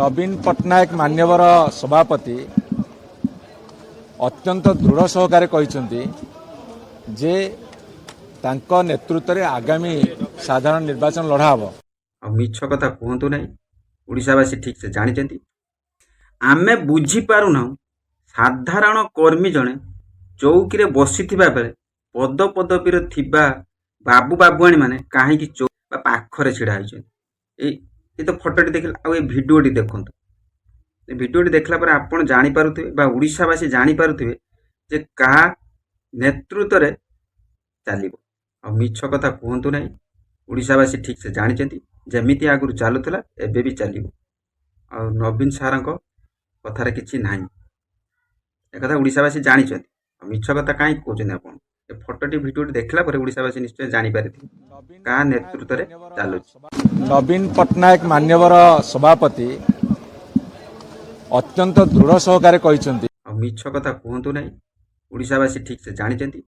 ନବୀନ ପଟ୍ଟନାୟକ ମାନ୍ୟବର ସଭାପତି ଅତ୍ୟନ୍ତ ଦୃଢ଼ ସହକାରେ କହିଛନ୍ତି ଯେ ତାଙ୍କ ନେତୃତ୍ୱରେ ଆଗାମୀ ସାଧାରଣ ନିର୍ବାଚନ ଲଢ଼ା ହେବ। ଆଉ ମିଛ କଥା କୁହନ୍ତୁ ନାହିଁ। ଓଡ଼ିଶାବାସୀ ଠିକ୍ ସେ ଜାଣିଛନ୍ତି। ଆମେ ବୁଝିପାରୁନାହୁଁ, ସାଧାରଣ କର୍ମୀ ଜଣେ ଚୌକିରେ ବସିଥିବା ବେଳେ ପଦ ପଦବୀରେ ଥିବା ବାବୁ ବାବୁଆଣୀମାନେ କାହିଁକି ଚୌ ବା ପାଖରେ ଛିଡ଼ା ହେଇଛନ୍ତି? ଏଇ ତ ଫଟୋଟି ଦେଖିଲେ, ଆଉ ଏ ଭିଡ଼ିଓଟି ଦେଖନ୍ତୁ। ଏ ଭିଡ଼ିଓଟି ଦେଖିଲା ପରେ ଆପଣ ଜାଣିପାରୁଥିବେ ବା ଓଡ଼ିଶାବାସୀ ଜାଣିପାରୁଥିବେ ଯେ କାହା ନେତୃତ୍ୱରେ ଚାଲିବ। ଆଉ ମିଛ କଥା କୁହନ୍ତୁ ନାହିଁ। ଓଡ଼ିଶାବାସୀ ଠିକ୍ ସେ ଜାଣିଛନ୍ତି, ଯେମିତି ଆଗରୁ ଚାଲୁଥିଲା, ଏବେ ବି ଚାଲିବ। ଆଉ ନବୀନ ସାରଙ୍କ କଥାରେ କିଛି ନାହିଁ, ଏକଥା ଓଡ଼ିଶାବାସୀ ଜାଣିଛନ୍ତି। ଆଉ ମିଛ କଥା କାହିଁକି କହୁଛନ୍ତି ଆପଣ? ଏ ଫଟୋଟି, ଭିଡ଼ିଓଟି ଦେଖିଲା ପରେ ଓଡ଼ିଶାବାସୀ ନିଶ୍ଚୟ ଜାଣିପାରିଥିବେ କାହା ନେତୃତ୍ୱରେ ଚାଲୁଛି। ନବୀନ ପଟ୍ଟନାୟକ ମାନ୍ୟବର ସଭାପତି ଅତ୍ୟନ୍ତ ଦୃଢ଼ ସହକାରେ କହିଛନ୍ତି। ଆଉ ମିଛ କଥା କୁହନ୍ତୁ ନାହିଁ। ଓଡ଼ିଶାବାସୀ ଠିକ୍ ସେ ଜାଣିଛନ୍ତି।